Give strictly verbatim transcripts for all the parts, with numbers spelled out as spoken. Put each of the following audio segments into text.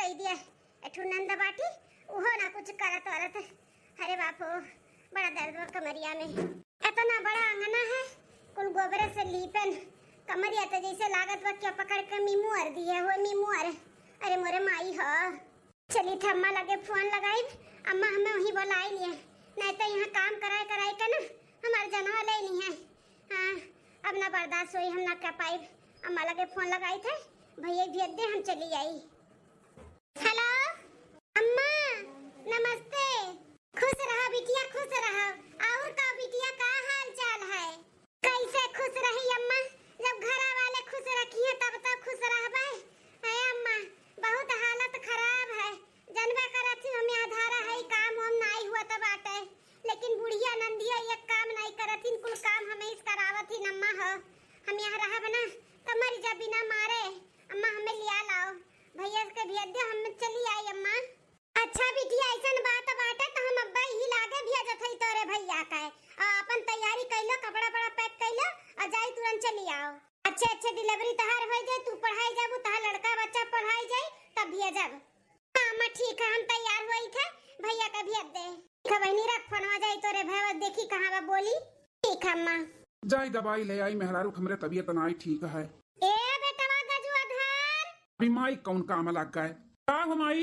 दीदी, एठू नंद बाटी, उहो ना कुछ करत वरत। अरे बाप हो, बड़ा दर्द बा कमरिया में। इतना बड़ा अंगना है, कुल गोबरे से लीपन। कमरिया तो जैसे लागत बा कि पकड़ के मीमू अर दिए हो, मीमू अर। अरे मोरे माई हो। चली थे अम्मा लगे फोन लगाई, अम्मा हमें वहीं बुलाई लिए, नहीं तो यहाँ काम कराए कराए के ना हमार जनवा ले ली है। हाँ, अब ना बर्दाश्त होई, हम ना कर पाई। अम्मा लगे फोन लगाई थे, भैया भेज दे, हम चली आई। हेलो अम्मा, नमस्ते। खुश रहा बिटिया, खुश रहा। और का बिटिया, का हाल चाल है? कैसे खुश रही अम्मा, जब घरा वाले खुश रखिए तब तो खुश रहबे। है अम्मा, बहुत हालत खराब है, जनबे करत ही हम आधारा है, काम वाम नाई हुआ तो बाटे, लेकिन बुढ़िया नंदिया एक काम नाई करत ही, कुल काम हमें इस करावत ही अम्मा हो। हम यहाँ रहब ना तो मर जा बिना मारे। अम्मा हमें लिया लाओ, भैया के भेज दे, हम चली आई अम्मा। अच्छा बिटिया, ऐसन बात बाटे तो हम अब्बा ही लागे भेजत हई तोरे भैया के। आ, अपन तैयारी कइलो, कपड़ा पड़ा पैक कइलो और जाई तुरंत चली आओ। अच्छे अच्छे डिलीवरी तहार हो जाए, तू पढ़ाई जाबू, तहार लड़का बच्चा पढ़ाई जाए, तब भेजब। हाँ अम्मा ठीक है, हम तैयार होई थे, भैया के भेज दे। ठीक है बहिनी, रख फोनवा, जाई तोरे भैया देखी कहाँ बा बोली। ठीक है अम्मा। जाई दवाई ले आई, मेहरारू हमरे तबीयत नाई ठीक है। ए बेटवा गजुआ धर। अभी माई कौन काम लग गए? का हो माई?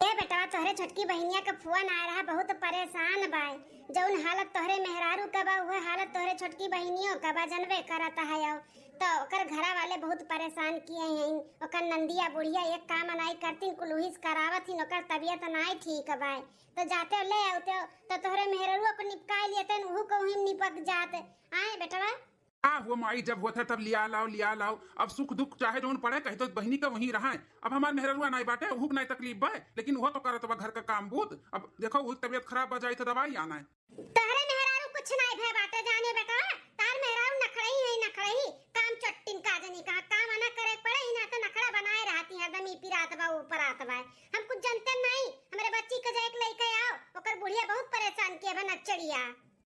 ए बेटवा, तोहरे छोटकी बहिनिया के फोन आए रहा, बहुत परेशान बाय। जौन हालत तोहरे मेहरारू के बा, उहे हालत तोहरे छोटकी बहिनियों के बा, जनबे करत है। तो ओकर घरा वाले बहुत परेशान किए हैं। ओकर नंदिया बुढ़िया एक काम नाई करतीन, कुल उहिस करावत हिन, ओकर तबीयत नाई ठीक बाय। तो जाते ले आउते तो तोहरे मेहरारू को निपकाए लिए तन, उहू को उही निपक जात। आए बेटवा। का हो माई, जब होत है तब लिया लाओ, लिया लाओ। अब सुख दुख चाहे जौन पड़े, कह दो बहिनी का वहीं रहा है। अब हमार मेहररुआ नाई बाटे, उहू के नाई तकलीफ बा, लेकिन उहो तो करत बा घर का काम बूत। अब देखो, उहू की तबीयत खराब बा, जाई तो दवाई आना है। तोहरे मेहरारू कुछ नाई भय बाटे, जाने बेटा, तार मेहरारू नखड़ही है, नखड़ही, काम चट्टिन का जनी कहा, काम ना करे पड़े ही ना तो नखड़ा बनाए रहती है, हरदम ई पिरात बा, ऊ परात बा। हम कुछ जनते नाई, हमरे बच्ची के जाए के लइके आओ, ओकर बुढ़िया बहुत परेशान किए बा नक्चड़िया।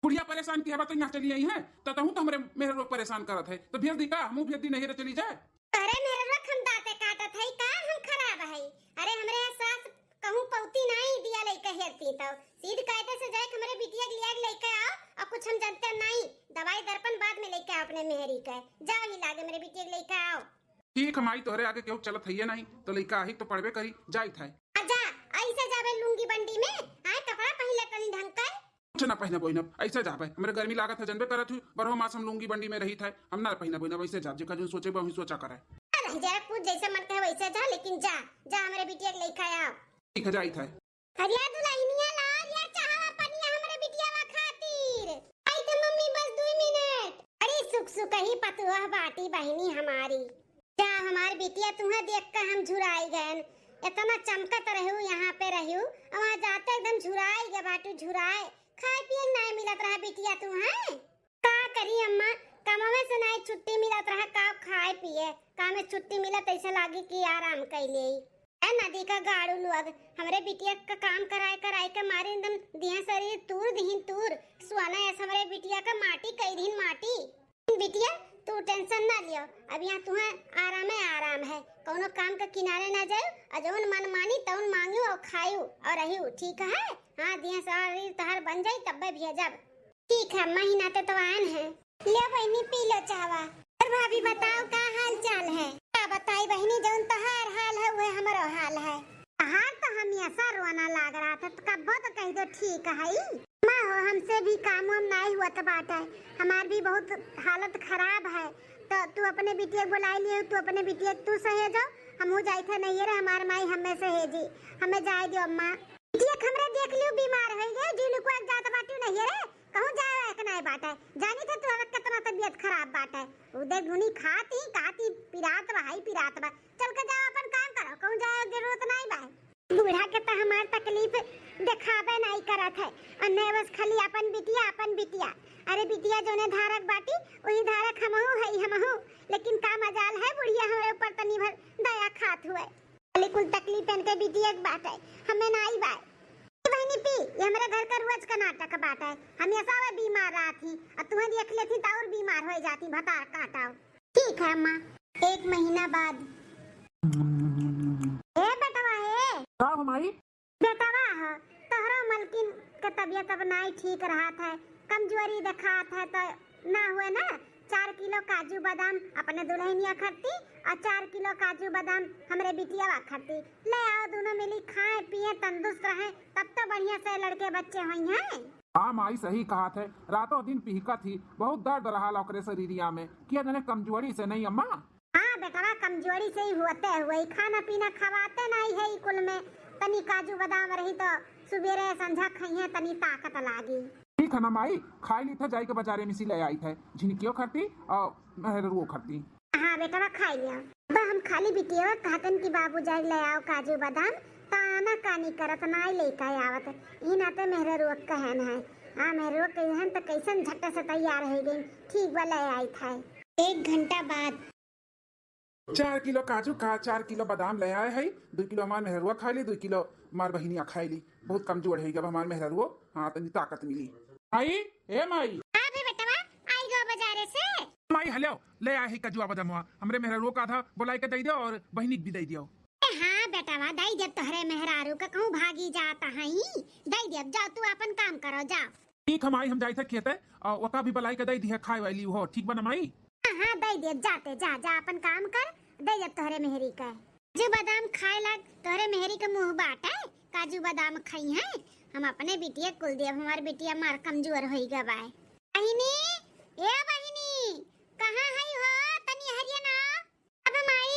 बुढ़िया परेशान किए बा तो यहाँ चली आई है, तो तहूँ तो हमरे मेहररुआ परेशान करत है, तो भेज दी का, हमहू भेज दी नैहरे चली जाए। अरे मेहररुआ, हम दाँते काटत है का, हम खराब है? अरे हमरे यहाँ सास कहूँ पौती नाई दिया लइके हेरती, तो सीध कायदे से जाए के हमरे बिटिया के लिया के लइके आओ, और कुछ हम जनते नाई, दवाई दर्पण बाद में लइके आओ अपने मेहरी के, जाओ ही लागे हमरे बिटिया के लइके आओ। ठीक है माई, तोहरे आगे केहू चलत है ये नहीं, तो लइका आही तो पड़बे करी, जाइत है। आ जा, ऐसे जाबे लुंगी बंडी में, आए कपड़ा पहिन ले तनी ढंग के। कुछ ना पहिनब ओहिनब, ऐसे जाबे। हमरे गर्मी लागत है, जनबे करत हूँ, बरहो मास हम लुंगी बंडी में रहित है, हम ना पहिनब ओहिनब, ऐसे जाब, जेका जो सोचे बा, वही सोचा करे। अरे जरा कुछ जैसे मन कहे वैसे जा, लेकिन जा, जा हमरे बिटिया के लइका आओ। ठीक है, जाइत है। अरे दुल्हनिया ला, अरे चाहवा पनिया हमरे बिटियावा खातिर। आई थे मम्मी, बस दो मिनट। अरे सुख सुख ही पतुआ बाटी बहिनी हमारी। जा हमार बिटिया, तुहे देख के हम झुराई गएन। इतना चमकत रहू, यहाँ पे रहू, वहाँ जाते एकदम झुराई गए बाटू, झुराए। खाए पिए के नाई मिलत रहा बिटिया तुहे। का करी अम्मा, कमवे से नाई छुट्टी मिलत रहा, का खाए पिए, काम में छुट्टी मिलत ऐसे लागी कि आराम कर ले। ए नदी का गाड़ू लोग, हमरे बिटिया का काम कराए कराए के मारे एकदम दिया शरीर तूर दिहिन तूर, सोना ऐसे हमरे बिटिया का माटी कई दिहिन माटी। बिटिया, तू टेंशन ना लियो, अब यहाँ तुहे आराम है, आराम है, कौनो काम के किनारे ना जाओ, और जौन मन मानी तौन मांगियो और खाइयो और रहियो, ठीक है? हाँ, दिया शरीर तहार बन जाई तब्बे भेजब। ठीक है, महीना ते तो आन है। ले बहिनी, पी लो चाहवा। और भाभी बताओ, का हाल चाल है? का बताई बहिनी, जौन तहार हाल है, उहे हमरो हाल है। तहार तो हमेशा रोना लाग रहा था, तो कब्बो तो कह दो ठीक है। माँ हो, हमसे भी काम वाम नाई हुआ तो बात है, हमार भी बहुत हालत खराब है। तो तू अपने बिटिया के बुलाई लियो, तू अपने बिटिया के तू सहेजो, हमहू जाई थे नैहरे, हमार माई हमें सहेजी, हमें जाए दियो अम्मा। बिटिया के हमरे देख लियो, बीमार हो गए, जी लुकवा के जात बाटी नैहरे, कहूँ जाए एक नाई बाटे, जानी थे तोहरा कितना तबीयत खराब बाटे। उ देख घुनी खाती, खाती पिरात बा, हाई पिरात बा। चल के जाओ, अपन काम करो, कहूँ जाए के जरूरत नाई बा। बूढ़ा के तो हमार तकलीफ देखाबे नाई करत है, अन्ने बस खाली अपन बिटिया, अपन बिटिया। अरे बिटिया जोने धारक बाटी, वही धारक हमहू है, हमहू। लेकिन का मजाल है, बुढ़िया हमरे ऊपर तनी भर दया खात हुए। खाली कुल तकलीफ इनके बिटिया के बाटे, हमें नाई बा। ए बहिनी पी, ये हमरे घर का रोज का नाटक बाटे। हमेशा वे बीमार रहत ही, और तुम्हें देख लेती तो और बीमार हो जाती, भतार काटाओ। ठीक है अम्मा। एक महीना बाद। ए बेटवा, ए, ये तब नाई ठीक रहत है, कमजोरी देखात है, तो ना हुए ना, चार किलो काजू बादाम अपने दुल्हनिया खरती और चार किलो काजू बादाम हमरे बिटियावा खरती। ले आओ, दोनों मिली खाए पिए, तंदुरुस्त रहे, तब तो बढ़िया से लड़के बच्चे होइहैं। हाँ माई, सही कहत है, रातों दिन पिहकत ही, बहुत दर्द रहा ओकरे शरीरिया में, किया जाने कमजोरी से नहीं अम्मा। हाँ बेटवा, कमजोरी से ही होते हुए, खाना पीना खवाते नहीं है ई कुल में। तनी काजू बादाम रही तो सुबेरे संझा खइहैं, तनी ताकत लागी। ठीक है ना माई, खाई ली थे, जाई के बाजारे में से ले आई थे, झिनकियो खरती और मेहररुओ खरती। हाँ बेटवा, खाई लिया। अब हम खाली बिटिया कहतन कि बाबू जाई ले आओ काजू बादाम, त आना कानी करत नाई लेके आवत। ई नाते मेहररुआ कहन है। हाँ, मेहररुआ कहन त कैसन झट से तैयार हो गई। ठीक बा, ले आई थे। एक घंटा बाद। चार किलो काजू का, चार किलो बादाम ले आए है, दो किलो हमार मेहरुआ खा ली, दो किलो हमार बहिनिया खा ली। बहुत कमजोर है अब हमार मेहरुआ, हाँ, तनी ताकत मिली। माई, ए माई। हाँ बे बेटवा, आई गो बाजारे से। माई, हलो, ले आए है कजुआ बादामवा, हमरे मेहरुआ का आधा बोलाई के दे दियो और बहिनी के भी दे दियो। ए हाँ बेटवा, दे देब तोहरे मेहरारू के, कहूँ भागी जात हई, दे देब, जाओ तू अपन काम करो, जाओ। ठीक है माई, हम जाई थे खेते, और ओका भी बलाई के दे दिहे खाए वाली हो, ठीक बा ना माई? हाँ, हाँ, दे देब, जाते, जा, जा, अपन काम कर, दे देब तोहरे मेहरी के। काजू बादाम खाए लाग तोहरे मेहरी के मुँह बाटे, काजू बादाम खइहैं, हम अपने बिटिया कुल देब, हमार बिटिया मार कमजोर होई गवा है। बहिनी, ए बहिनी, कहाँ है हो? तनी हरिया ना। अब माई,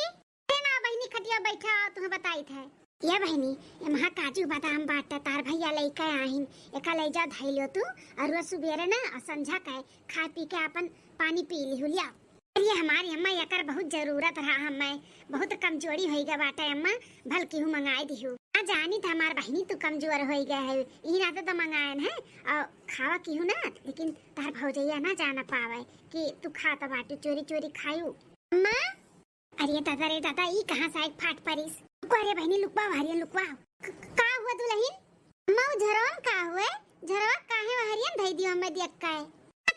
ए ना बहिनी, खटिया बैठा, तुम्हें बताई थे। ए बहिनी, एमहा काजू बादाम बाटे, तार भैया लेके आहिन, एका ले जा, धई लियो तू, और रोज सुबेरे ना और संझा के खाए पी के अपन पानी पी लिहु, लिया। अरे हमारी अम्मा, एकर बहुत जरूरत रहा, हमें बहुत कमजोरी होई गए बाटे अम्मा, भल केहू मंगाए दिहु। आ जानी था हमार बहिनी तू कमजोर होई गए है, ई नाते तो मंगाएन है, और खावा केहू ना, लेकिन तार भौजैया ना जाना पावे कि तू खात बाटी, चोरी चोरी खायू। अम्मा, अरे दादा रे दादा, ई कहाँ से आइक फाट परिस? लुकवा रे बहिनी, लुकवा, हरियन लुकवा। क-, का हुआ दुलहिन? अम्मा, उ झरवा में का हुए? झरवा काहे हरियन धई दियो हमें देख के?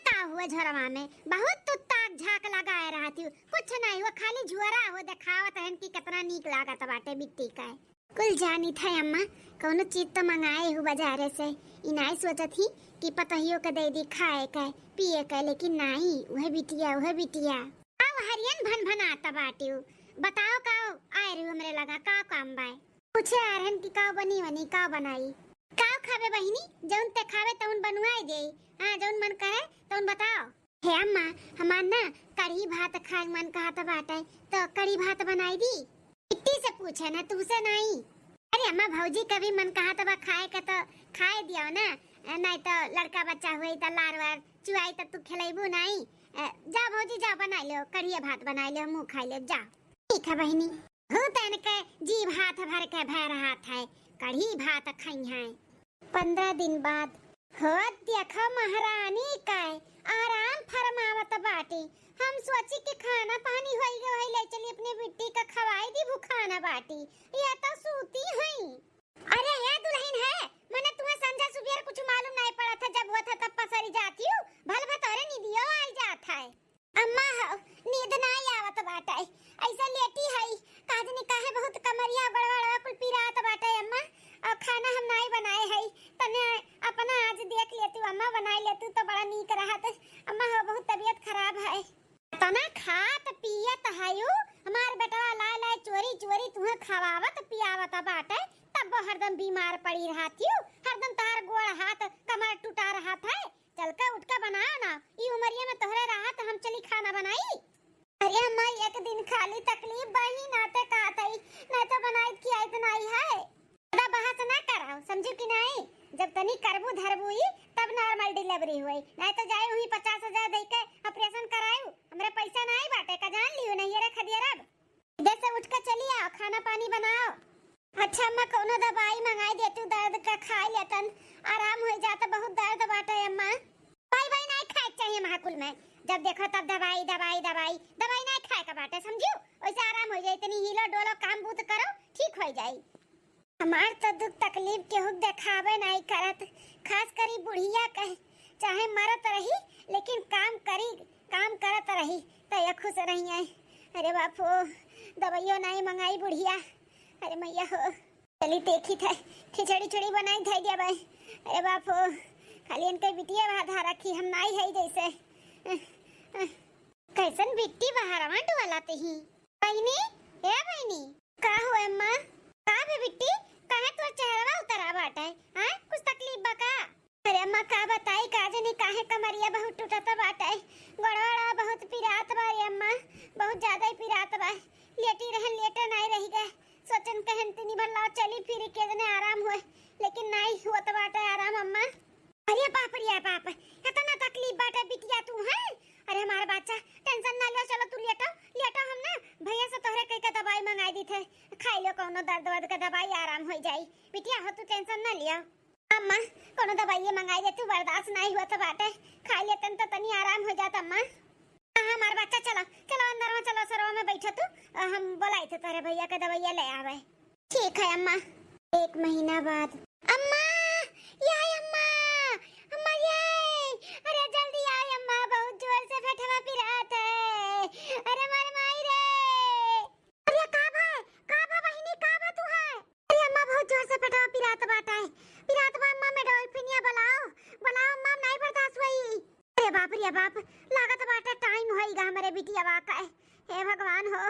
का हुए झरवा में? बहुत तू ताक झाक लगाए रहती हो। कुछ नहीं हुआ, खाली झुअरा हो देखावत रहन कि कितना नीक लागत बाटे बिट्टी का। कुल जानी था अम्मा, कौनो चीज तो मंगाए हु बाजारे से। ई नाई सोचत ही कि पतोहियो के दे दी खाए के, पिए के, लेकिन नाई, उहे बिटिया, उहे बिटिया। अब हरियन भन भनात बाटिउ। बताओ का आए रहू हमरे लगा, का काम बाय? पूछे आ रहन कि का बनी वनी, का बनाई? का खाबे बहिनी? जौन ते खाबे तौन बनवाए देई। हाँ, जौन मन करे तौन बताओ। हे अम्मा, हमार ना कढ़ी भात खाए मन कहत बाटे, तो कढ़ी भात बनाई दी? बिट्टी से पूछे ना, तुमसे नहीं। अरे अम्मा, भौजी कभी मन कहत बा खाए के तो खाए दियो ना, नहीं तो लड़का बच्चा हुई तो लार वार चुआई तो तू खिलेबू नहीं। अ, जा भौजी, जा बनाई लो, कढ़िया भात बनाई लो, मुँह खाई लो, जा। ठीक है बहिनी। भूतन के जीभ हाथ भर के भय रहत है, कढ़ी भात खइहैं। पन्द्रह दिन बाद। हो देखो महारानी के आराम फरमावत बाटी। हम सोची कि खाना पानी होई गए, ले चली अपनी बिट्टी का खवाई दी, भूखाना बाटी, ये तो सूती हई। अरे ये दुलहिन है, मने तुम्हें संझा सुबेर कुछ मालूम नहीं पड़त है, जब होत है तब पसरी जाती हूँ, भल भतोरे निदियो आई जात है। अम्मा हो, नींद नाई आवत बाटे, ऐसे लेटी हई, का जनी काहे बहुत कमरिया गड़बड़वा कुल पिरात बाटे अम्मा, और खाना हम नाई बनाए हई, तने अपना आज देख लेतू अम्मा, बनाई लेतू तो बड़ा नीक रहत। अम्मा हो, बहुत तबीयत खराब है। तना खात पियत हयू, हमार बेटवा लाए लाए चोरी चोरी तुहे खवावत पियावत बाटे, तब हरदम बीमार पड़ी रहत हयू, हरदम तहार गोड़ हाथ कमर टूटा रहत है। चल के उठ के बनाओ ना, ई उमरिया में तोहरे रहत हम चली खाना बनाई। अरे अम्मा, एक दिन खाली तकलीफ बा ही नाते कहत हई, नहीं तो बनाई खियाई तो नहीं है। ज्यादा बहस ना कराओ, समझू कि नहीं? जब तनी करबू धरबू ही तब normal delivery हुई, नहीं तो जाए वही पचास हजार दे के operation करायू, हमरे पैसा नहीं बाटे का, जान लियो नहीं रे खदिया रब। जैसे उठ के चली आओ, खाना पानी बनाओ। अच्छा अम्मा, कौनो दवाई मंगाई दे तू, दर्द का खाई लेतन, आराम हो जाता, बहुत दर्द बाटे अम्मा। दवाई वाई नहीं खाए के चाहिए महाकुल में, जब देखो तब दवाई दवाई दवाई दवाई नहीं खाए का बाटे, समझू? वैसे आराम हो जाए, इतनी हिलो डोलो, काम बूत करो, ठीक हो जाई। हमार तो दुख तकलीफ केहू देखावे नहीं करत, खास करी बुढ़िया कहे, चाहे मरत रही लेकिन काम करी, काम करत रही तो ये खुश रही है। अरे बाप हो, दवाइयो नहीं मंगाई बुढ़िया। अरे मैया हो, चली देखी थे, खिचड़ी उचड़ी बनाई धई दिया भाई। अरे बाप हो, खाली इनके बिटिया वहाँ धारा की हम नाई है जैसे। कैसन बिट्टी बहरवा डुअलत ही। बहिनी, ए बहिनी। का हो अम्मा? का बे बिट्टी? काहे तोर चेहरवा उतरा बाटे? हाँ, कुछ तकलीफ बा का? अरे अम्मा, का बताई, का जानी काहे कमरिया बहुत टूटत बाटे, गोड़वा बहुत पिरात बा रे अम्मा, बहुत ज्यादा ही पिरात बा। लेटी रहन, लेटे नाई रही गए, सोचन कहन तनी भर लाओ चली फिरी के जने आराम होए, लेकिन नाई होत बाटे आराम अम्मा। अरे बाप रे बाप, इतना तकलीफ बाटे बिटिया तू, हैं? अरे हमार बच्चा, tension ना लियो, चलो तू लेटो, लेटो, हम ना भैया से तोहरे कह के दवाई मंगाई दी थे, खाई लो, कौनो दर्द वर्द के दवाई आराम हो जाई। बिटिया हो, तू tension ना लियो। अम्मा, कौनो दवाई मंगाई दे तू, बर्दाश्त नहीं हुआ था बाटे, खाई लेतन तो तनी आराम हो जात अम्मा। हाँ, हमार बच्चा, चलो, चलो अंदर में, चलो सरवा में बैठो तू, अ, हम बोलाई थे तोहरे भैया के दवाइया ले आवे। ठीक है अम्मा। एक महीना बाद। अम्मा, या अम्मा, अम्मा ये, अरे जल्दी आए अम्मा, बहुत जोर से पेटवा पिरात है। अरे मार माई रे। अरे का भा, का भा बहिनी, का भा तू है? अरे अम्मा बहुत जोर से पेटवा पिरात बाटे, पिरात बा अम्मा, मेडोल्फिनिया बुलाओ, बुलाओ अम्मा, नहीं बर्दाश्त हुई। अरे बाप रे बाप, लागत बाटे टाइम होइगा हमरे बिटिया का। हे भगवान हो,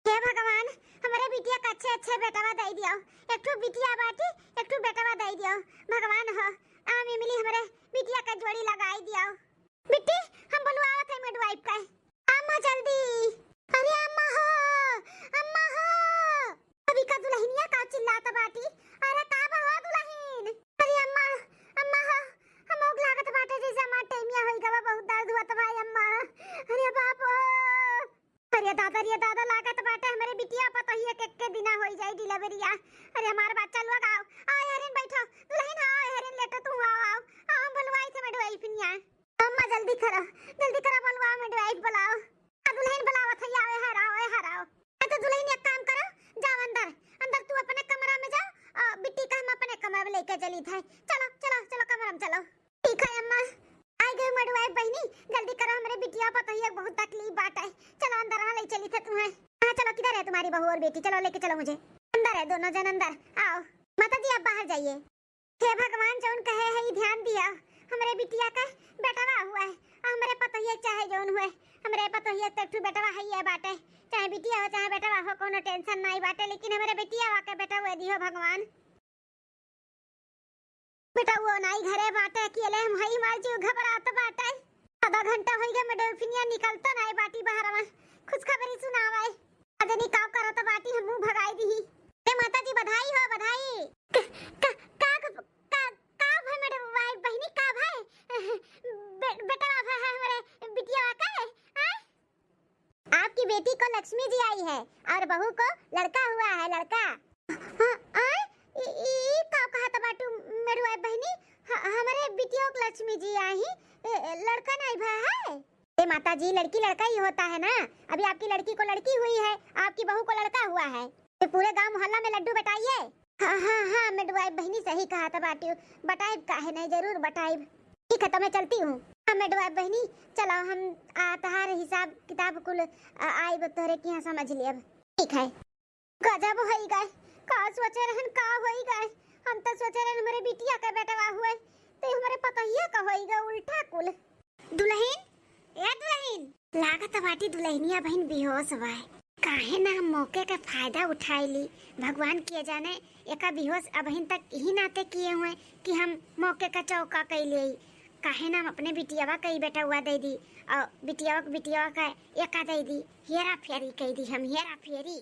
हे भगवान, हमरे बिटिया का अच्छे अच्छे बेटवा दे दियो। एक ठो बिटिया बाटी, एक ठो बेटवा दे दियो। भगवान हो, आम इमली हमरे बिटिया का जोड़ी लगाई दियो। बिट्टी, हम बुलवावत है मिडवाइफ का। अम्मा जल्दी। अरे अम्मा हो, अम्मा हो। अभी का दुल्हनिया का चिल्लात बाटी? अरे का बा हो दुल्हन? अरे अम्मा, अम्मा हो, हम ओग लागत बाटे जैसे हमार टेमिया होई गवा, बहुत दर्द हुआ त भाई अम्मा। अरे बाप हो। अरे दादा, रे दादा, लागत बाटे हमरे बिटिया पतोहिया के एक्के दिना होई जाई डिलीवरिया। अरे हमार बच्चा लोग आओ, आओ हरिन बैठो, दुल्हन आओ हरिन लेटो तू आओ, आओ, आओ हम बुलवाई थे मिडवाइफिनिया। अम्मा जल्दी करो, जल्दी करो, बुलवाओ मिडवाइफ बुलाओ। आ दुल्हन बुलावत है, आओ हराओ, आओ हराओ। आ तो दुल्हन एक काम करो, जाओ अंदर, अंदर तू अपने कमरा में जाओ, आ, बिट्टी का हम अपने कमरा में लेके चली थे। चलो, चलो, चलो कमरा में चलो। ठीक है अम्मा, आई गई मिडवाइफ बहिनी, जल्दी करो, हमरे बिटिया पतोहिया के बहुत तकलीफ बाटे। चलो अंदर, हाँ ले चली थे तुम्हें। हाँ चलो, किधर है तुम्हारी बहू और बेटी? चलो लेके चलो मुझे। अंदर है दोनों जन, अंदर आओ। माता जी आप बाहर जाइए। हे भगवान, जौन कहे है ई ध्यान दिया, हमरे बिटिया का बेटवा हुआ है, हमरे पतोहिया चाहे जौन हुए, हमरे पतोहिया तो एक ठो बेटवा है ये बाटे, चाहे बिटिया हो चाहे बेटवा हो, कोनो tension नहीं बाटे, लेकिन हमरे बिटिया के बेटवा दियो भगवान। बेटा वो नाई घरे बाटे, अकेले हम हई, हमार जीव घबरात बाटे। आधा घंटा होई गए, मिडवाइफिनिया निकलता नाई बाटी बहरवा, खुशखबरी सुनावे। अदनी का करत बाटी, हम मुंह भगाई दीही। ए माता जी, बधाई हो, बधाई। का, का, का, का, का भाई मिडवाइफ बहिनी, का भाई? बे-, बेटा बाबा है हमरे बिटिया का, हैं? आपकी बेटी को लक्ष्मी जी आई है और बहू को लड़का हुआ है, लड़का। हाँ, आय? ई, ई, ई का कहत बाटू मिडवाइफ बहिनी? ह-, हमरे बिटिया को लक्ष्मी जी आई, ए, ए, लड़का नहीं भा है? ए माता जी, लड़की लड़का ही होता है ना। अभी आपकी लड़की को लड़की हुई है, आपकी बहू को लड़का हुआ है। ये पूरे गांव मोहल्ला में लड्डू बटाइए। हाँ, हाँ, हाँ, मिडवाइफ बहिनी सही कहत बाटी, बटाइब काहे नहीं, जरूर बटाइब। ठीक है, तो मैं चलती हूँ। हाँ, मिडवाइफ बहिनी, चलो हम, आ, तहार हिसाब किताब कुल, आ, आइब तोहरे किहाँ समझ लेब। ठीक है। गजब होई गए, का सोचे रहन, का होई गए? हम तो सोचे रहन हमरे बिटिया का बेटवा हुए, तो हमरे पतोहिया का होई गए उल्टा कुल। दुल्हन, ए दुल्हन। लागत बाटी दुल्हनिया बहिन बेहोश बाय। काहे ना हम मौके का फायदा उठाई ली। भगवान किए जाने एका बेहोश अबहिन तक यही नाते किए हुए कि हम मौके का चौका कई ले। काहे ना हम अपने बिटियावा का ही बेटवा दे दी और बिटियावा के बिटियावा का एका दे दी। हेरा फेरी कई दी हम, हेरा फेरी।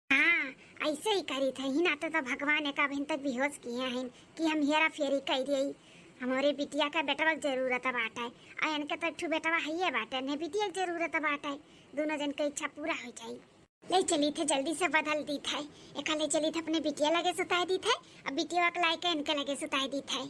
हाँ, ऐसे ही करी थे, ही नाते तो भगवान एका बहिन तक बेहोश किए हैं कि हम हेरा फेरी कई दिए। हमरे बिटिया का बेटवा के जरूरत बाटे, आ इनके तो एक ठो बेटवा हइये बाटे, ने बिटिया के जरूरत बाटे। दोनों जन के इच्छा पूरा हो जाई। ले चली थे, जल्दी से बदल दी थे, एका ले चली थे अपने बिटिया लगे सुताई दी थे, अब बिटिया के लाइके इनके लगे सुताई दी थे।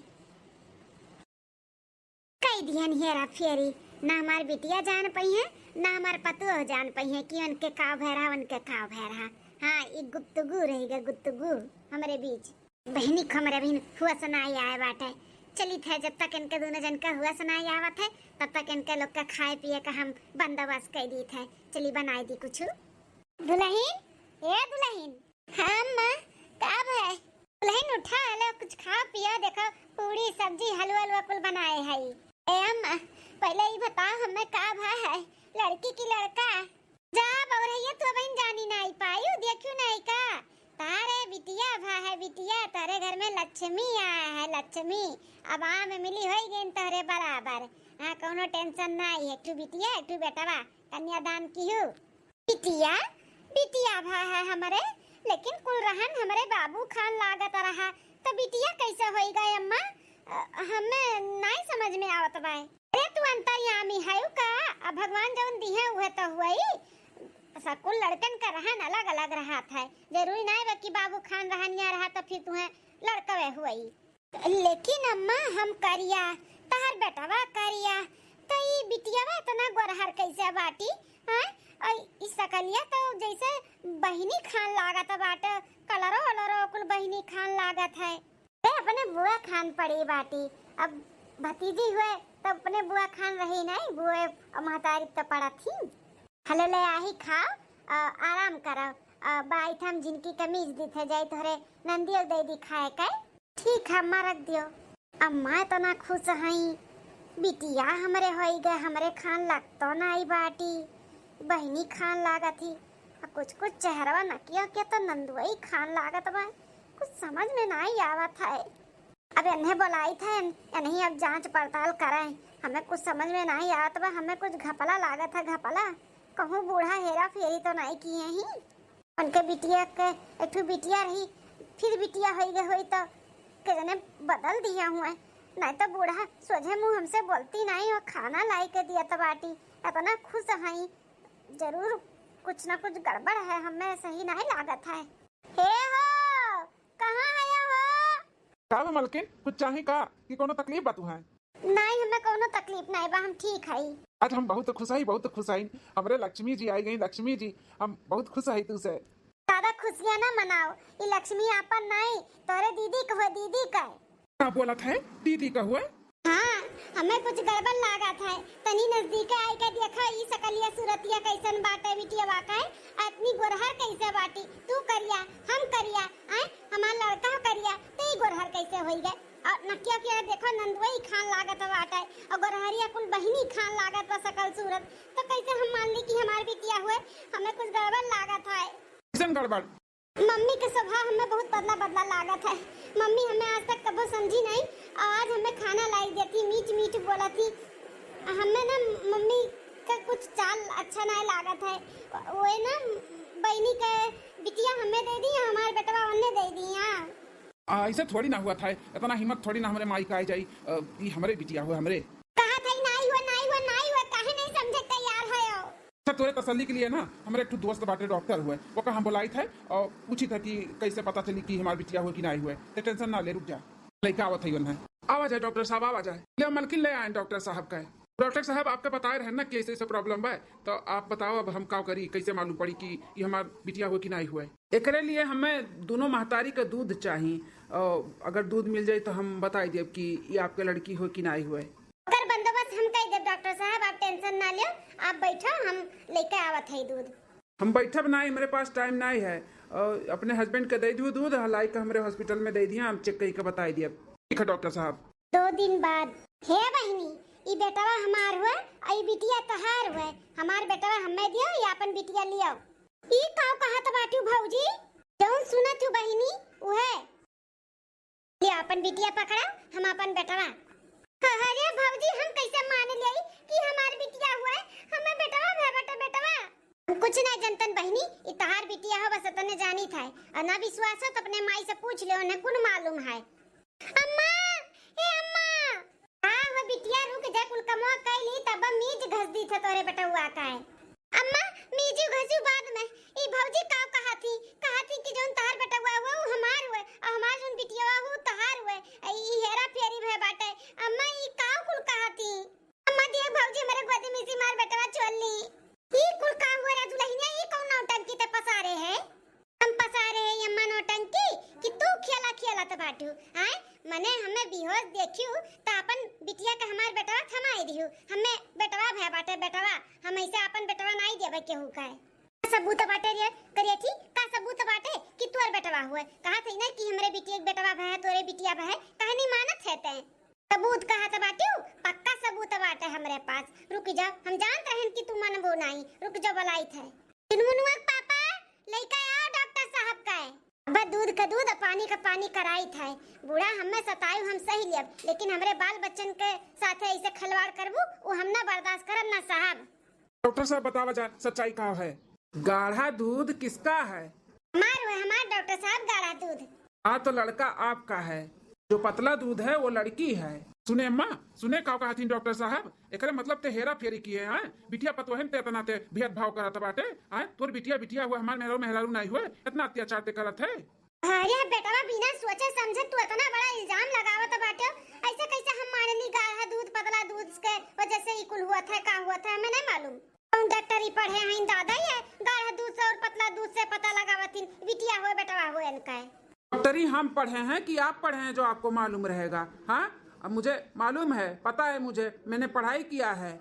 कई दिहन हेरा फेरी, ना हमार बिटिया जान पई है, ना हमार पतोह जान पई है कि उनके का भय रहा, उनके का भय रहा। हाँ, ई गुप्तगु रही गए, गुप्तगु हमरे बीच। बहिनी, हमरे बहिन हुआ सुनाई आए बाटे। चली थे, जब तक इनके दोनों जन का हुआ सुनाई आवत है, तब तक इनके लोग का खाए पिए का हम बंदोबस्त कर दी थे। चली बनाई दी कुछ। दुल्हन, ए दुल्हन। हाँ अम्मा, का भय? दुल्हन उठा, ले कुछ खाओ पियो, देखो पूड़ी सब्जी हलवा हलवा कुल बनाए है। ए अम्मा, पहले ई बताओ हमें का भा है, लड़की की लड़का? जा बउरहिया, तू अबहिन जानी नाई पायू, देखू नाई का? तारे बिटिया भा है बिटिया, तारे घर में लक्ष्मी आया है लक्ष्मी। अब आम मिली होई गई तोहरे बराबर। हाँ, कौनो टेंशन नाई है। एक ठू बिटिया, एक ठू बेटवा, कन्यादान किहू। बिटिया, बिटिया भा है हमरे, लेकिन कुल रहन हमरे बाबू खान लागत रहा, तो बिटिया कैसे होई गए अम्मा? अ, हमें नाई समझ में आवत बाय। अरे तू अंतर्यामी है का? अब भगवान जौन दिहे उहे तो हुई। सकुल लड़कन का रहन अलग अलग रहत है, जरूरी नाई बा कि बाबू खान रहनिया रहा तो फिर तुहे लड़कवे हुई। लेकिन अम्मा, हम करिया, तहर बेटवा करिया, तो ई बिटियावा इतना गोरहर कैसे बाटी? हैं? और ई सकलिया तो जैसे बहिनी खान लागत बाटे, कलरो वलरो कुल बहिनी खान लागत है। ए, अपने बुआ खान पड़ी बाटी। अब भतीजी हुए तो अपने बुआ खान रही नहीं, बुआ और महतारी तो पड़त ही। हले ले आही खाओ, अ, आराम करो। अ, बाई हम जिनकी कमीज दी थे जाई तोहरे नंदियो दे दी खाए के। ठीक है अम्मा, रख दियो। अम्मा इतना खुश हई, बिटिया हमरे होई गए, हमरे खान लागतो नाई बाटी, बहिनी खान लागत ही। आ कुछ कुछ चेहरवा नकिया के तो नंदुई खान लागत बा, कुछ समझ में नाई आवत है। अब इन्हें बोलाई थे, इन्हें अब जांच पड़ताल करें, हमें कुछ समझ में नाई आवत बा, हमें कुछ घपला लागत है, घपला। कहूँ बूढ़ा हेरा फेरी तो नाई किए ही? उनके बिटिया के एक ठो बिटिया रही, फिर बिटिया होई गए होई तो के जने बदल दिया हुए, नहीं तो बूढ़ा सोझे मुंह हमसे बोलती नहीं और खाना लाई के दिया तो बाटी। इतना खुश हई, जरूर कुछ ना कुछ गड़बड़ है, हमें सही नहीं लागत है। हे हो, कहाँ है हो? का बा मलकिन, कुछ चाही का कि कोनो तकलीफ बा तुहां? नाई, हमें कौनो तकलीफ नाई बा, हम ठीक हई। आज हम बहुत खुश हई, बहुत खुश हई। हमरे लक्ष्मी जी आई गई, लक्ष्मी जी, हम बहुत खुश हई तुसे। ज्यादा खुशियाँ ना मनाओ, ई लक्ष्मी आपन नाई, तोरे दीदी कहो, दीदी का। का बोलत है, दीदी कहो? हाँ, हमें कुछ गड़बड़ लागत है, तनी नजदीक आई के देखो, ई सकलिया सूरतिया कैसन बाटे, बिटिया बा का, इतनी गोरहर कैसे बाटी, तू करिया, हम करिया, आय, हमार लड़का करिया, तो ई गोरहर कैसे होई गए? और नकिया के देखो, नंदुई खान लागत बाटे, और गोरहरिया कुल बहिनी खान लागत बा सकल सूरत। तो कैसे हम मान ली कि हमार बिटिया हुए? हमें कुछ गड़बड़ लागत है। कैसन गड़बड़? मम्मी के स्वभाव हमें बहुत बदला बदला लागत है। मम्मी हमें आज तक कबो समझी नहीं, और आज हमें खाना लाई देती, मीठ मीठ बोलती। हमें ना मम्मी का कुछ चाल अच्छा नहीं लागत है। वो ना बहिनी के बिटिया हमें दे दी, हमार बेटवा उन्हें दे दी। हाँ। आ, ऐसा थोड़ी ना हुआ था, इतना हिम्मत थोड़ी ना हमरे माई का आ जाई। अ, ई हमरे बिटिया हुए, हमरे। कहा था नाई हुआ, नाई हुआ, नाई हुआ, काहे नहीं समझे तैयार है हो? अच्छा, तोरे तसल्ली के लिए ना, हमरे एक ठो दोस्त बाटे, डॉक्टर हुए, ओका हम बुलाई थे और पूछी था कि कैसे पता चली कि हमार बिटिया हुए कि नाई हुए। ते टेंशन ना ले, रुक जा, लइका आवत है उन्हें। आवा जाए डॉक्टर साहब, आवा जाए। ले मलकिन ले आए डॉक्टर साहब का। डॉक्टर साहब, आपके बताए रहे ना कि ऐसे ऐसे प्रॉब्लम बा, तो आप बताओ अब हम का करी, कैसे मालूम पड़ी कि ये हमार बिटिया हुए कि नाई हुए? एकरे लिए हमें दोनों महतारी का दूध चाही। अ, अगर दूध मिल जाए तो हम बताई देब कि ये आपके लड़की हो कि नाई हुए। ओकर बंदोबस्त हम कई देब डॉक्टर साहब, आप टेंशन ना लियो, आप बैठो, हम लेके आवत है दूध। हम बैठब ना, हमरे पास टाइम ना है। अ, अपने हस्बैंड के दे दियो दूध, लाई के हमरे हॉस्पिटल में दे दिया, हम चेक करके बताई देब। ठीक है डॉक्टर साहब। दो दिन बाद। हे बहिनी, ई बेटवा हमार हुए, आ ई बिटिया तहार हुए। हमार बेटवा हमें दियो या अपन बिटिया लियो। ई काव कहत बाटू भौजी? जौन सुनत हूँ बहिनी, उहे। लियो अपन बिटिया पकड़ा, हम अपन बेटवा। अरे भौजी, हम कैसे मान लियाई कि हमार बिटिया हुए? हमें बेटवा भे बटे बेटवा। हम कुछ नहीं जनतन बहिनी, ई तहार बिटिया हो, बस तने जानी था। और ना विश्वास हो तो अपने माई से पूछ लियो, उन्हें कुन मालूम है। अम्मा, ए अम्मा। हाँ हो बिटिया, रुक जा, कुल कमवा कइली, तब मीज घस दी थे तोरे बेटवा का है। अम्मा, मीजू घसू बाद में। ई भौजी का कहा थी? कहा थी कि जौन तहार बेटवा हुआ, वो हमार हुए, और हमार जौन बिटिया हुआ, वो तहार हुए। ई हेरा फेरी भे बाटे। अम्मा, ई का कुल कहा थी? अम्मा, देख भौजी, हमरे गोदी में से हमार बेटवा चोर ली। ई कुल का हुआ रे दुल्हनिया, ई कौन नौटंकी ते पसारे है? हम पसारे है ये अम्मा नौटंकी कि तू खेला खेलत बाटू, आय? मने हमें बेहोश देखियो त अपन बिटिया के हमार बेटवा थमाई दियो, हमें बेटवा भय बाटे बेटवा, हम ऐसे अपन बेटवा नाई देवे केहू का है। सबूत बाटे रे करिया थी, का सबूत बाटे कि तोर बेटवा हुए? कहा थे ना कि हमरे बिटिया के बेटवा भय है, तोरे बिटिया भय है, कहनी मानत है ते? सबूत कहा था बाटियो, पक्का सबूत बाटे हमरे पास। रुक जा, हम जानत रहन कि तू मनबो नाई। रुक जा, बुलाई थे। चुनमुनुआ के पापा, लइका आओ डॉक्टर साहब का। अब दूध का दूध, पानी का पानी कराई थे। बूढ़ा हमें सतायु, हम सही लियब, लेकिन हमरे बाल बच्चन के साथे ऐसे खिलवाड़ करबू, वो हम ना बर्दाश्त करब ना साहब। डॉक्टर साहब, बतावा जा, सच्चाई का है? गाढ़ा दूध किसका है? हमार हुए, हमार डॉक्टर साहब, गाढ़ा दूध। हाँ, तो लड़का आपका है, जो पतला दूध है, वो लड़की है। सुने अम्मा, सुने का कहथिन डॉक्टर साहब, एकरे मतलब ते हेरा फेरी किए हैं? बिटिया पतोहन ते इतना ते भेदभाव करत बाटे, हैं? तोर बिटिया बिटिया हुए, हमार मेहरारू मेहरारू नहीं हुए, इतना अत्याचार ते करत है। अरे बेटवा, बिना सोचे समझे तू इतना बड़ा इल्जाम लगावत बाटे, ऐसे कैसे हम मानेनी? गाढ़ा दूध पतला दूध के वजह से ई कुल हुआ था, का हुआ था, हमें नहीं मालूम। कौन डॉक्टरी पढ़े हैं दादा, ये गाढ़ा दूध से और पतला दूध से पता लगावतिन, बिटिया हुए बेटवा हुए इनका है। डॉक्टरी हम पढ़े हैं कि आप पढ़े हैं जो आपको मालूम रहेगा? हाँ, अब मुझे मालूम है, पता है मुझे, मैंने पढ़ाई किया है।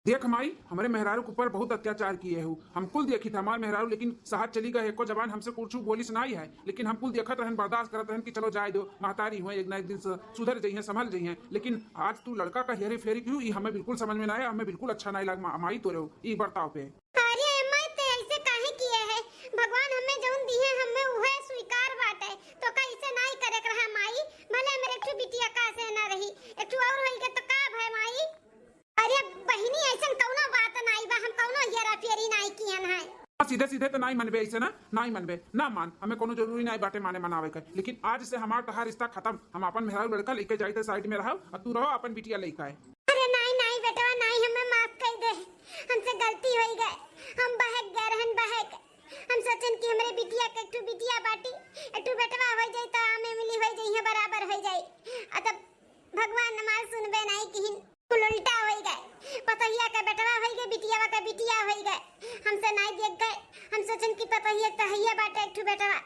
देख माई, हमरे मेहरारू के ऊपर बहुत अत्याचार किए हु। हम कुल देखी थे हमार मेहरारू, लेकिन सहज चली गए, एको जबान हमसे कुछ बोलिस नाई है, लेकिन हम कुल देखत रहन, बर्दाश्त करत रहन कि चलो जाए दो, महतारी हुए, एक ना एक दिन स-, सुधर जइहें, संभल जइहें। लेकिन आज तू लड़का का हेरी फेरी किहू, ई हमें बिल्कुल समझ में ना आया, हमें बिल्कुल अच्छा नाई लाग मा-, माई तोरे ई बर्ताव पे। अरे माई, ते ऐसे काहे किए है? भगवान हमें जौन दिए, हमें उहे स्वीकार बाटे, तो का ऐसे नाई करे के रहा माई? भले हमरे एक ठो बिटिया का से ना रही, एक ठो और होई के तो का भय माई? अरे बहिनी, ऐसन कौनो बात नाई बा, हम कौनो हेरा फेरी नाई किहन है। हाँ, सीधे सीधे तो नाई मनबे ऐसे ना, नाई मनबे, ना मान, हमें कौनो जरूरी नाई बाटे माने मनावे के, लेकिन आज से हमार तहार रिश्ता खत्म, हम अपन मेहरारू लड़का लेके जाई थे साइड में रहो और तू रहो अपन बिटिया लेके आए। अरे नाई, नाई बेटवा, नाई, हमें माफ कर दे, हमसे गलती होई गए, हम बहक गए रहन, बहक। हम सोचन कि हमरे बिटिया के एक ठो बिटिया बाटी, एक ठो बेटवा होई जाई तो आम इमली होई जाई है, बराबर होई जाई। आ तब भगवान हमार सुनबे नाई किहिन, कुल उल्टा होई गए। पतोहिया के बेटवा होई गए, बिटियावा के बिटिया होई गए। हमसे नाई देख गए, हम सोचन कि पतोहिया के तो हइये बाटे एक ठो बेटवा,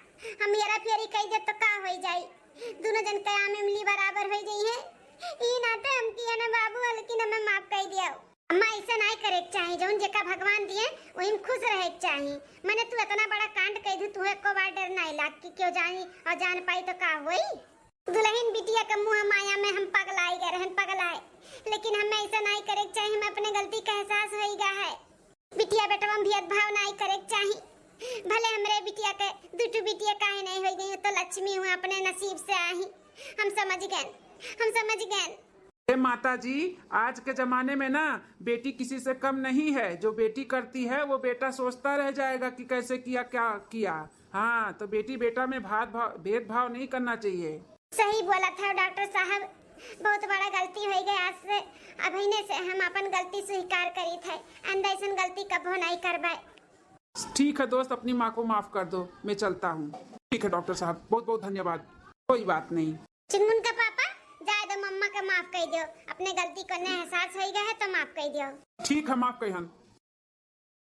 हम हेरा फेरी कई दे तो का होई जाई, दोनों जन के आम इमली बराबर होई जाई है। ई नाते हम किया ना बाबू, लेकिन हमें माफ कर दिया। अम्मा, ऐसे नाई करे के चाही, जौन जेका भगवान दिए, वही में खुश रहे के चाही। मने तू इतना बड़ा कांड कह दू, तुहे एको बार डर नाई लाग कि क्यों जानी और जान पाई तो का होई? दुल्हन बिटिया के मुँह माया में हम पगलाई गए रहन, पगलाए, लेकिन हमें ऐसे नाई करे के चाही। हमें अपने गलती का एहसास होई गया है। बिटिया बेटवा में भेदभाव नाई करे के चाही। भले हमरे बिटिया के दू ठो बिटिया काहे नहीं होई गई, तो लक्ष्मी हुआ अपने नसीब से आई। हम समझ गए, हम समझ गए। हे माता जी, आज के जमाने में ना बेटी किसी से कम नहीं है। जो बेटी करती है वो बेटा सोचता रह जाएगा कि कैसे किया, क्या किया। हाँ, तो बेटी बेटा में भात भाव, भेदभाव नहीं करना चाहिए। सही बोला था डॉक्टर साहब, बहुत बड़ा गलती हो गई। आज से, अभिने से हम अपन गलती स्वीकार करी थे, आइंदा ऐसन गलती कबो नहीं करबे। ठीक है दोस्त, अपनी माँ को माफ कर दो, मैं चलता हूँ। ठीक है डॉक्टर साहब, बहुत बहुत धन्यवाद। कोई बात नहीं। चुनमुन का पापा, जाए दो, मम्मा का माफ कर दो, अपने गलती को ने एहसास हो गया है तो माफ कर दो। ठीक है, माफ कहिहन।